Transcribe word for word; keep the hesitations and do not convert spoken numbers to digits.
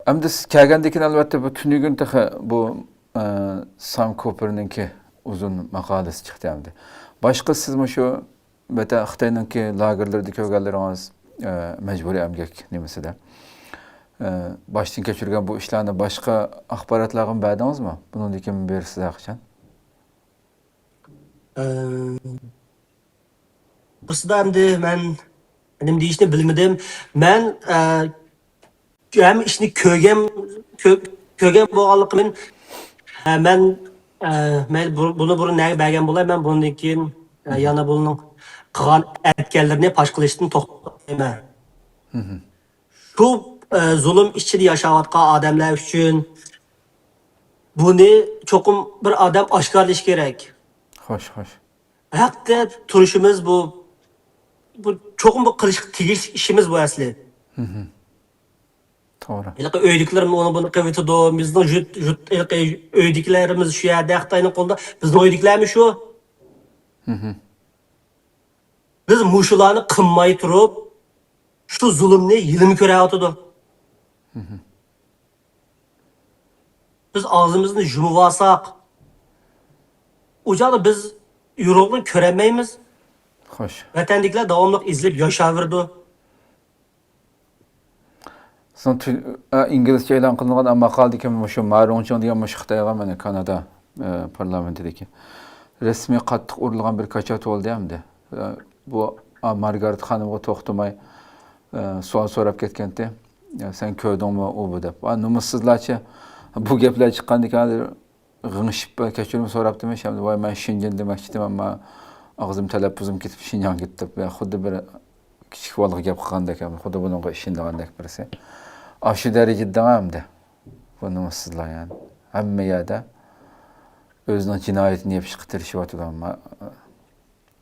ئەمدى سىز كەلگەندىن كېيىن، ئەلۋەتتە، بۇ تۈنۈگۈن تېخى بۇ، ئە، سام كوپېرنىڭكى ئۇزۇن ماقالىسى چىقتى ئەمدى. باشقا سىز مۇشۇ ۋەتەن خىتاينىڭكى لاگېرلىرىدا كۆرگەنلىرىڭىز، ئە، مەجبۇرىي ئەمگەك نېمىسىدە، ئە، باشتىن كەچۈرگەن بۇ ئىشلارنى باشقا ئاخباراتلارغىمۇ بەردىڭىزمۇ؟ بۇنىڭدىن كېيىن بېرىسىز ھەرقاچان. ئە، بۇسىدا ئەمدى مەن نېمە دېيىشنى بىلمىدىم. مەن، ئە، ھەممە ئىشنى كۆرگەن، كۆ-، كۆرگەن بولغانلىقىمدىن، ئە، مەن، ئە، مەن بۇ-، بۇنى بۇرۇن نەگە بەرگەن بولاي، مەن بۇندىن كېيىن، ئە، يەنە بۇنىڭ قىلغان ئەتكەنلىرىنى پاش قىلىشتىن توختىمايمەن. شۇ، ئە، زۇلۇم ئىچىدە ياشاۋاتقان ئادەملەر ئۈچۈن بۇنى چوقۇم بىر ئادەم ئاشكارىلىشى كېرەك. خوش، خوش. ھەقتە تۇرۇشىمىز بۇ، بۇ چوقۇم بۇ قىلىشقا تېگىشلىك ئىشىمىز بۇ ئەسلى. توغرا. ھېلىقى ئۆيدىكىلىرىمۇ ئۇنى بۇنى قىلىۋېتىدۇ. بىزنىڭ يۇرت، يۇرت، ھېلىقى ئۆيدىكىلىرىمىز شۇ يەردە، خىتاينىڭ قولىدا. بىزنىڭ ئۆيدىكىلەرمۇ شۇ. بىز مۇشۇلارنى قىلماي تۇرۇپ، شۇ زۇلۇمنى ھېلىمۇ كۆرۈۋاتىدۇ. بىز ئاغزىمىزنى يۇمۇۋالساق، ئۇ چاغدا بىز يورۇقنى كۆرەلمەيمىز. خوش. ۋەتەندىكىلەر داۋاملىق ئېزىلىپ ياشاۋېرىدۇ. سىزنىڭ تۈ-، ئە، ئىنگلىزچە ئېلان قىلىنغان ماقالىدىكى مۇشۇ ما رۇڭچىڭ دېگەن مۇشۇ خىتايغا، مانا، كانادا، ئە، پارلامېنتىدىكى رەسمىي قاتتىق ئۇرۇلغان بىر كاچات بولدى ئەمدى. ئە، بۇ، ئا، مارگارىت خانىمغا توختىماي، ئە، سوئال سوراپ كەتكەنتى. «يا، سەن كۆردۈڭمۇ ئۇ بۇ؟» دەپ. ئا، نومۇسسىزلارچە بۇ گەپلەر چىققاندىكىن ھازىر غىڭشىپ كەچۈرۈم سوراپتىمىش. ۋاي، مەن شېنجېن دېمەكچىدىم، ئەمما ئاغزىم تەلەپپۇزۇم كېتىپ شىنجاڭ كېتىپ، خۇددى بىر كىچىك بالىغا گەپ قىلغاندەك، خۇددى بۇنىڭغا ئىشىنىدىغاندەك بىرسى. ئاشۇ دەرىجىدە ئەمدى بۇ نومۇسسىزلار، يەنى ھەممە يەردە ئۆزىنىڭ جىنايىتىنى يېپىشقا تىرىشىۋاتىدۇ. ئەمما